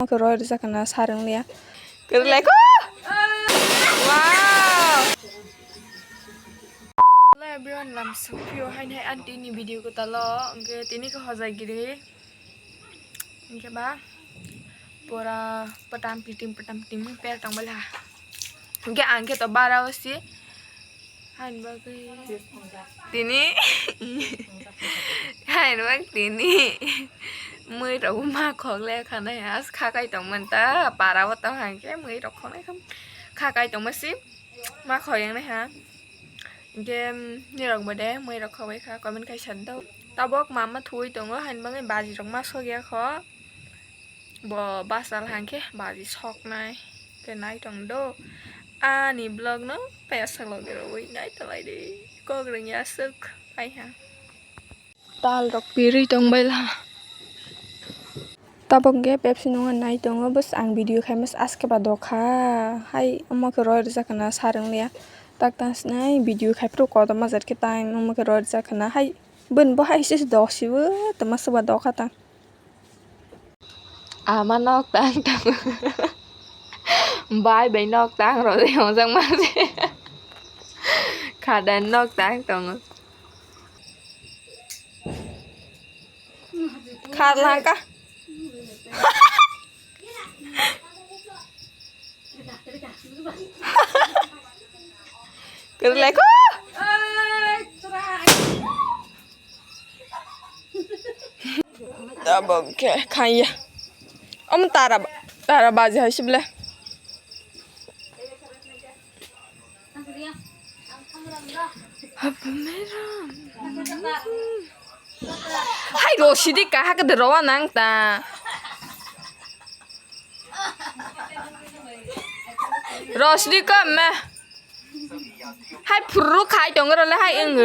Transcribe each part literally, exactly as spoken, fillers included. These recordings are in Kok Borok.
Omo khe roi rwjak khna sar wng liya. Kwrwlai kho. Wow. Hello everyone, lam songphio haini hai aunty ni video kwtalo, hwnkhe tini khe hojai giri. Hwnkhe ba pura patam pitim, patam pitim per tong bala. Hwnkhe ang khe to bara o si. Hain bagwi tini, hain bag tini mui rok ma khok le khanai as kha kai tong man ta para o tong hang khe mui rok khonai kham kha kai tong ma si ma khoi yang nai ha. Hwnkhe nirok bo de mui rok khogwi kha comment kaisa do. Tabok mama thuwi tongo hain bagwi baji rok ma sogya kho. Bo bachal hang khe baji soknai khe nai tong do. Ani vlog no payasalo rwui nai tong lai di. Kok rwngya swk pai ha. Tal rok pirwi tong bai la. Tabok hwnkhe Pepsi nungwi nai tongo, bwswk ang video khai masa aske ba dokha. Hai omo khe roi rwjak khna sar wng liya. Tak tang sinai video khai phuru kotorma jat khe time omo khe roi rwjak khna. Hai bwrwi bo hai se se dok sibo tongma swk ba dokha tang. Ama nok tang tang. Bai bai nok tang rw de hojak ma se. Khadan nok tang tongo. Kharlangka. Kwrwlai kho. Tabok khe khaiya. Om tara ba-, tara baji hai sible. Hai rosidi kaha kede rowa nang ta. Rosidi ka me. Hai phuru khai tong ro le hai eng.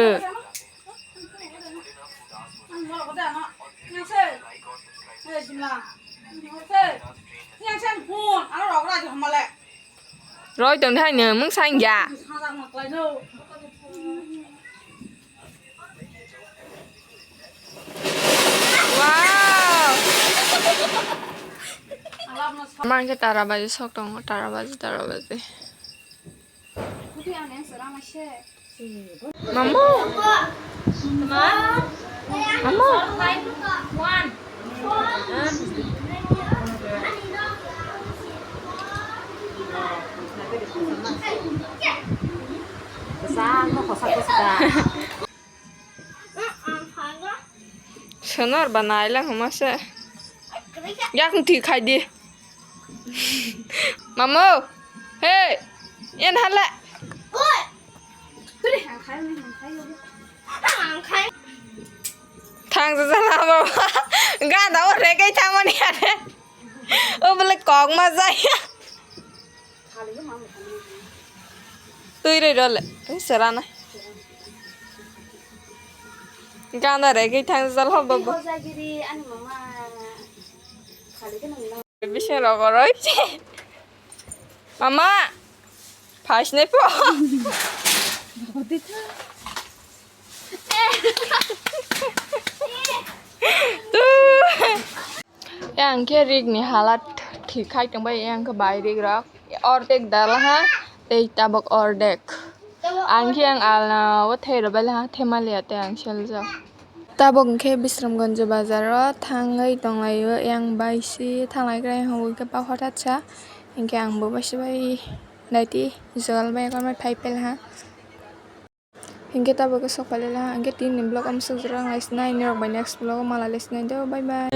Roi tong hai ne mung sang ya. Wow. Mang ke tara baji sok tong, tara baji, tara baji. Mamu. Mamu. Sonar ba nai lang homa se. Yak thwi khai di. Mamu. Hey. Yan hala. Thang sa sa la baba. Gana o re kai thang mani ade. O bole kok ma jaya. Twi roi role, twi serana. Gana re, gwi thang jal ho babo. Bising rogo roi. Mama, phai sinai po. Twi. Yang khe rig ni halat thik khai tong bai, yang khe bai rig rok ordek dal ha tei tabok ordek. Ang khe yang alna o thai rw bai ha themaliya tei ang seljak. Tabok hwnkhe Bisramganj bazar o thangwi tong lai o, yang bai si thang lai khe hwnwi khe pa hothat sa, hinkhe ang bo bai si bai naiti jogal bai phai pela ha. Hinkhe tabok khe sok phailai laha, hinkhe tini vlog amsuk jora wng lai sinai, nini rok bai next vlog o malai lai sinai do, bye bye.